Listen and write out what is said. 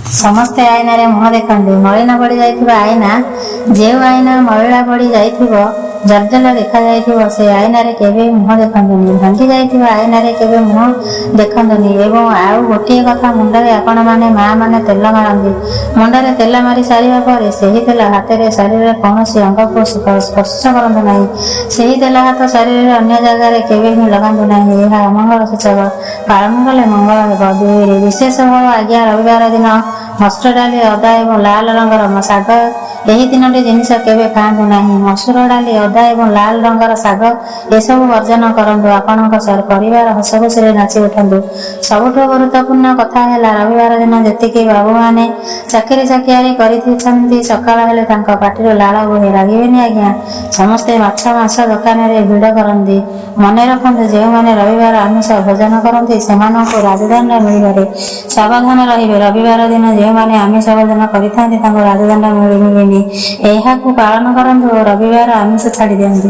ସମସ୍ତେ ଆଇନାରେ ମୁହଁ ଦେଖନ୍ତି। ମଳିନ ପଡ଼ିଯାଇଥିବା ଆଇନା, ଯେଉଁ ଆଇନା ମଇଳା ପଡ଼ି ଯାଇଥିବ, ଜଲଜଲ ଦେଖାଯାଇଥିବ, ସେ ଆଇନାରେ କେବେ ମୁହଁ ଦେଖନ୍ତୁନି। ଭାଙ୍ଗି ଯାଇଥିବା ଆଇନାରେ କେବେ ମୁହଁ ଦେଖନ୍ତୁନି। ଏବଂ ଆଉ ଗୋଟିଏ କଥା, ମୁଣ୍ଡରେ ଆପଣମାନେ ମାଆମାନେ ତେଲ ମାରନ୍ତି। ମୁଣ୍ଡରେ ତେଲ ମାରି ସାରିବା ପରେ ସେହି ତେଲ ହାତରେ ଶରୀରର କୌଣସି ଅଙ୍ଗକୁ ସ୍ପର୍ଶ କରନ୍ତୁ ନାହିଁ। ସେହି ତେଲ ହାତ ଶରୀରର ଅନ୍ୟ ଜାଗାରେ କେବେ ହିଁ ଲଗାନ୍ତୁ ନାହିଁ। ଏହା ଅମଙ୍ଗଳ ସୂଚକ। ପାଳନ କଲେ ମଙ୍ଗଳ ହେବ। 2ରେ ବିଶେଷ ଭାବ ଆଜ୍ଞା, ରବିବାର ଦିନ ମସୁର ଡାଲି, ଅଦା ଏବଂ ଲାଲ ରଙ୍ଗର ଶାଗ, ଏହି ତିନୋଟି ଜିନିଷ କେବେ ଖାଆନ୍ତୁ ନାହିଁ। ମସୁର ଡାଲି, ଅଦା ଏବଂ ଲାଲ ରଙ୍ଗର ଶାଗ, ଏସବୁ ବର୍ଜନ କରନ୍ତୁ। ଆପଣଙ୍କ ପରିବାର ହସଖୁସିରେ ନାଚି ଉଠନ୍ତୁ। ସବୁଠୁ ଗୁରୁତ୍ୱପୂର୍ଣ୍ଣ କଥା ହେଲା, ରବିବାର ଦିନ ଯେତିକି ବାବୁମାନେ ଚାକିରି ଚାକିଆରି କରିଥାନ୍ତି, ସକାଳ ହେଲେ ତାଙ୍କ ପାଟିରୁ ଲାଳ ବୋହେ। ରାଗିବେନି ଆଜ୍ଞା। ସମସ୍ତେ ମାଛ ମାଂସ ଦୋକାନରେ ଭିଡ଼ କରନ୍ତି। ମନେ ରଖନ୍ତୁ, ଯେଉଁମାନେ ରବିବାର ଆମିଷ ଭୋଜନ କରନ୍ତି, ସେମାନଙ୍କୁ ରାଜଦଣ୍ଡ ମିଳିପାରେ। ସାବଧାନ ରହିବେ। ରବିବାର ଦିନ ଯେଉଁମାନେ ଆମିଷ ଭୋଜନ କରିଥାନ୍ତି, ତାଙ୍କୁ ରାଜଦଣ୍ଡ ମିଳିବେନି। ଏହାକୁ ପାଳନ କରନ୍ତୁ ଓ ରବିବାର ଆମିଷ ଛାଡ଼ି ଦିଅନ୍ତୁ।